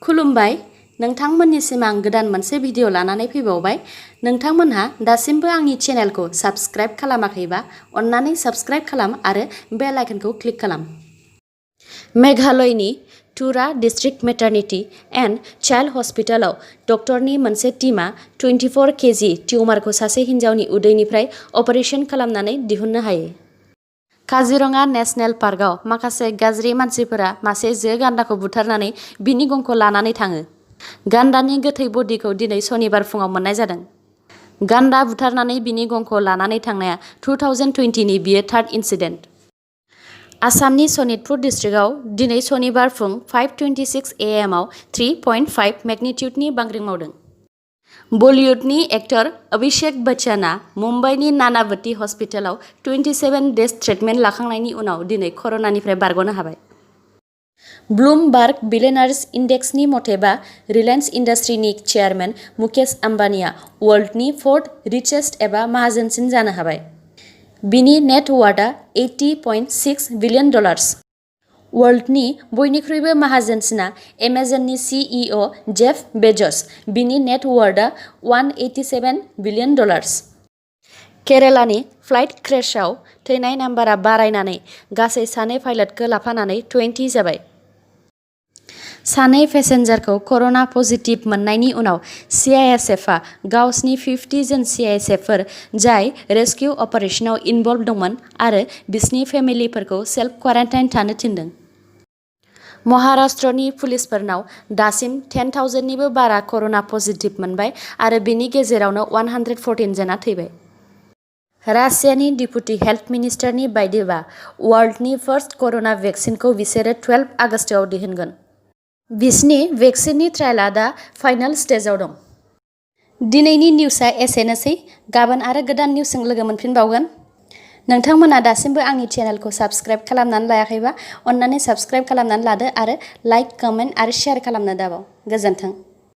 खुलुमबाय नोंथांमोननिसिम आं गोदान मोनसे भिडिअ लानानै फैबावबाय। नोंथांमोनहा दासिमबो आंनि चेनेलखौ साबस्क्राइब खालामाखैबा अन्नानै साबस्क्राइब खालाम आरो बेल आइकनखौ क्लिक खालाम। मेघालयनि तुरा डिस्ट्रिक्ट मेटारनिटी एन्ड चाइल्ड हस्पिटालाव डक्टरनि मोनसे टीमा 24 केजि टिउमारखौ सासे हिन्जावनि उदैनिफ्राय अपारेशन खालामनानै दिहुननो हायो। काजिरङा नेशनेल पार्कआव माखासे गाज्रि मानसिफोरा मासे जो गान्दाखौ बुथारनानै बिनि गंखौ लानानै थाङो। गान्दानि गोथै बडिखौ दिनै सनिबार फुङाव मोननाय जादों। गान्दा बुथारनानै बिनि गंखौ लानानै थांनाया 2020नि बियो थार्ड इन्सिडेन्ट। आसामनि सनितपुर डिस्ट्रिक्टआव दिनै सनिबार फुं 5:26 AM आव 3.5 मेग्निट्युडनि बांग्रिं मावदों। बलिउडनि एक्टर अभिषेक बच्चनआ मुम्बाइनि नानावती हस्पिटालाव 27 डेज ट्रिटमेन्ट लाखांनायनि उनाव दिनै कर'नानिफ्राय बारग'नो हाबाय। ब्लुमबार्ग बिलियनार्स इन्डेक्सनि मथेबा रिलायन्स इन्डास्ट्रीनि चेयारमेन मुकेश आम्बानीआ वर्ल्डनि फोर्थ रिचेस्ट एबा माहाजोनसिन जानो हाबाय। बिनि नेट वार्थआ $80.6 बिलियन। वर्ल्डनि बयनिख्रुइबो माहाजोनसिना एमेजननि CEO जेफ बेजस, बिनि नेट वार्थआ $187 बिलियन। केरालानि फ्लाइट क्रेशआव थैनाय नाम्बारा बारायनानै गासै सानै पाइलटखौ लाफानानै 20 जाबाय। सानै पेसेन्जारखौ कर'ना पजिटिभ मोननायनि उनाव CISFआ गावसिनि 50 जन CISFफोर जाय रेस्किउ अपारेशनाव इनभल्व दंमोन आरो बिसिनि फेमिलिफोरखौ सेल्फ क्वारेन्टाइन थानो थिनदों। महाराष्ट्रनि पुलिसफोरनाव दासिम 10,000निबो बारा कर'ना पजिटिभ मोनबाय आरो बिनि गेजेरावनो 114 जना थैबाय। रासियानि डिपुटि हेल्थ मिनिस्टारनि बायदिबा वर्ल्डनि फार्स्ट कर'ना भेक्सिनखौ बिसोरो 12 आगस्टआव दिहुनगोन। बिसिनि भेक्सिननि ट्रायलआ दा फाइनाल स्टेजाव दं। दिनैनि निउसआ एसेनोसै। गाबोन आरो गोदान निउसजों लोगो मोनफिनबावगोन। नोंथांमोना दासिमबो आंनि चेनेलखौ साबस्क्राइब खालामनानै लायाखैबा अन्नानै साबस्क्राइब खालामनानै लादो आरो लाइक, कमेन्ट आरो शेयार खालामनो दाबाव। गोजोन्थों।